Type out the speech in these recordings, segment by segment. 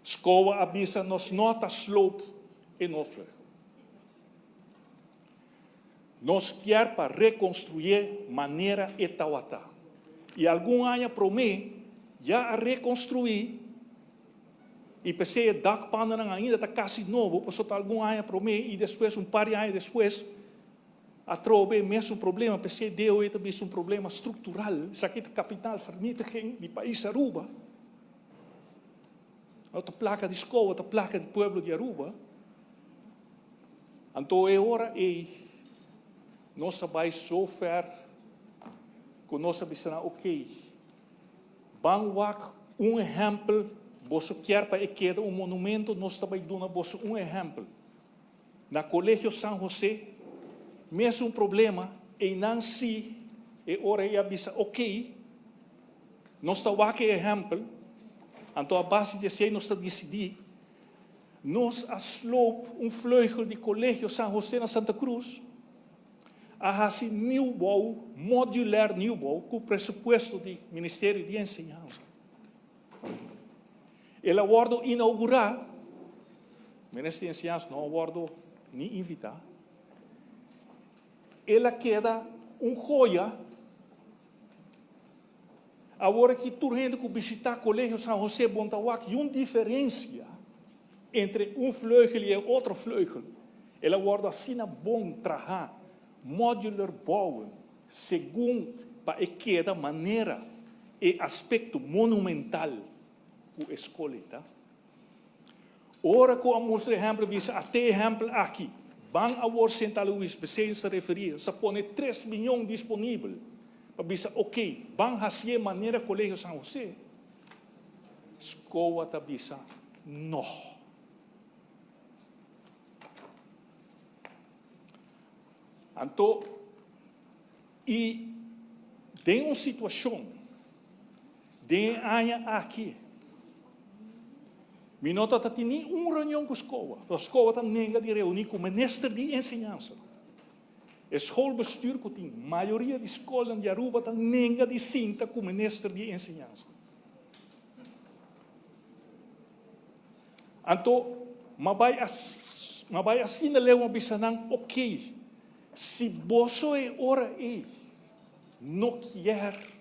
SCOA a bisa nos no ta sloop e noordvleugel. Nos kier pa reconstruyé manera e tawata. Y algun aña promé ya a reconstruí y p'esey e dakpannan ainda ta casi nobo pasobra ta algun aña promé y despues un par di aña despues atrobe e mesun problema. P'esey DOE ta bisa un problema structural. Esaki ta kapitaalvernietiging di pais Aruba. No ta placa di SCOA, ta placa di pueblo di Aruba. Anto e ora ei nos a bai so ver ku nos a bisa nan, ok, ban wak un ehèmpel, boso kier pa e keda un monumento, nos ta bai duna boso un ehèmpel. Na Colegio San José, mesun problema, einan si e ora ei a bisa, ok, nos ta wak e ehèmpel, anto a base di esei nos ta disidí. Nos a sloop un vleugel di Colegio San Jose na Santa Cruz, a haci nieuwbouw, modulair nieuwbouw, cu presupuesto di Ministerio di Enseñansa. El a wordo inaugura, Minister di Enseñansa no a wordo ni invita, el a keda un joya. Awor aki tur hende ku bishitá Kolegio San José bon ta wak yun diferensia entre un vleugel i e otro vleugel. El a wòrdu asina bon trahá, modular bouwen, segun pa e keda manera e aspekto monumental ku e skol ei ta. Ora ku a mustra ehèmpel bisa ate ehèmpel aki, ban awor Sint Alois, p'esei nos ta referí, nos ta pone tres miyon disponibel pa bisa ok, ban hasié manera Colegio San José. SCOA ta bisa no. Anto i den un situashon Den e aña aki mi no ta tin ni un reunion ku SCOA. Pasobra SCOA ta nenga di reuní ku minister di enseñansa. E schoolbestuur ku tin mayoria di skolnan di Aruba ta nenga di sinta ku minister di enseñansa. Anto m'a bai m'a bai asina leu m'a bisa nan, ok, si boso e ora ei no kier.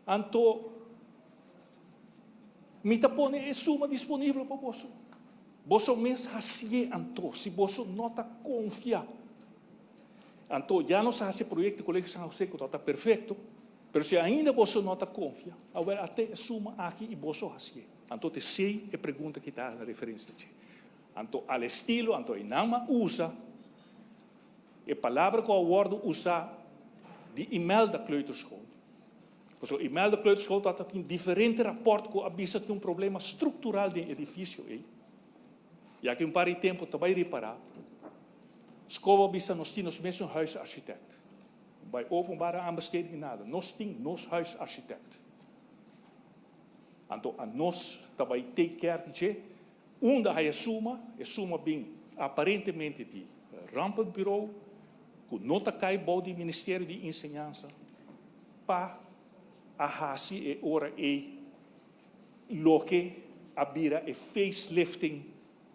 Anto, mi ta pone e suma disponibel pa boso. Boso mes hasié anto, si boso no ta konfia. Anto, ya nos a hasi e proyekto di Kolegio San José ku tabata perfekto, pero si ainda boso no ta konfia, awel ate e suma aki i boso hasié. Anto, ta esei e pregunta ki ta na referensia dje. Anto, al estilo, anto einan a usa E palabra ku a wòrdu usá di Imelda Kleuterschool. Pasobra Imelda Kleuterschool tabata tin diferente rapòrt ku a bisa tin un problema struktural den e edifisio ei. Ya ki un par di tempu ta bai ripará. Skol a bisa nos tin nos mesun huisarchitect. Bai openbare aanbesteding nada. Nos tin nos huisarchitect. Anto anos ta bai take care di dje. Unda haya suma, e suma bin aparentemente di Rampenbureau, ku no ta kai bou di Ministerio di Enseñansa, pa a hasi e ora ei loke a bira e facelifting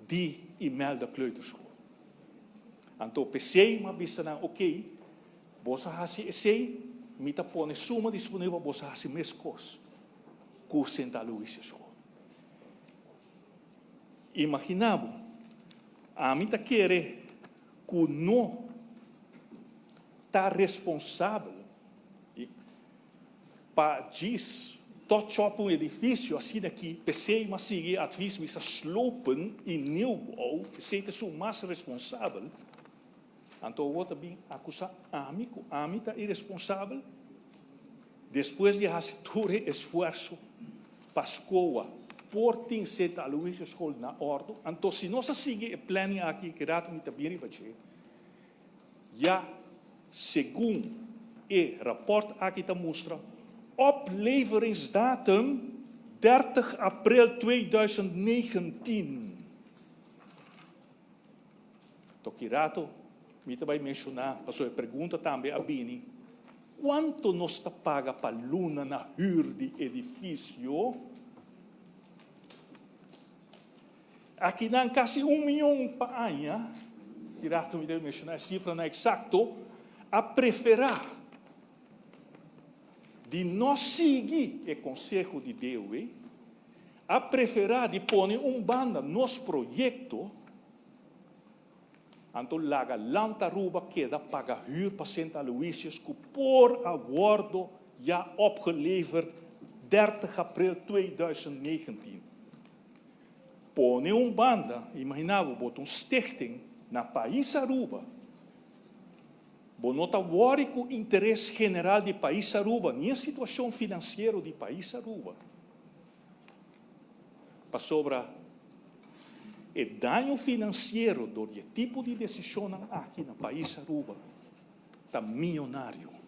di Imelda Kleuterschool. Anto p'esei mi a bisa nan, oké, boso a hasi esei, mi ta pone suma disponibel pa boso hasi meskos ku Sint Aloysius School. Imaginá bo, ami ta kere ku no ta responsabel pa djis touch up un edifisio asina aki, p'esei mi a sigui e advis mi sa slopen i nieuwbouw, esei ta esun mas responsabel. Anto awor ta bin akusá ami ku ami ta iresponsabel? Despues di hasi tur e esfuerso pa SCOA por tin Sint Aloysius School na ordo, anto si nos a sigui e planning aki ki rato mi ta bin riba dje, ya segun e raport aki ta mustra, opleveringsdatum 30 april 2019. Toki rato mi ta bai menshoná, pasobra e pregunta tambe a bini, Kuantu nos ta paga pa luna na hür di edifisio? Akinan kasi 1 mion pa aña, kierto mi menshoná sifranan eksakto, a preferá di no sigui e konseho di DOW, a preferá di pone un banda nos proyekto, anto laga Land Aruba keda paga huur pa Sint Aloysius, ku por a wòrdu ja opgeleverd 30 april 2019. Pone un banda, imaginá bo un stichting na pais Aruba, bo no ta worry ku interes general di pais Aruba, ni e situashon finansiero di pais Aruba. Pasobra e daño finansiero di tipo di desishon aki na pais Aruba ta mionario.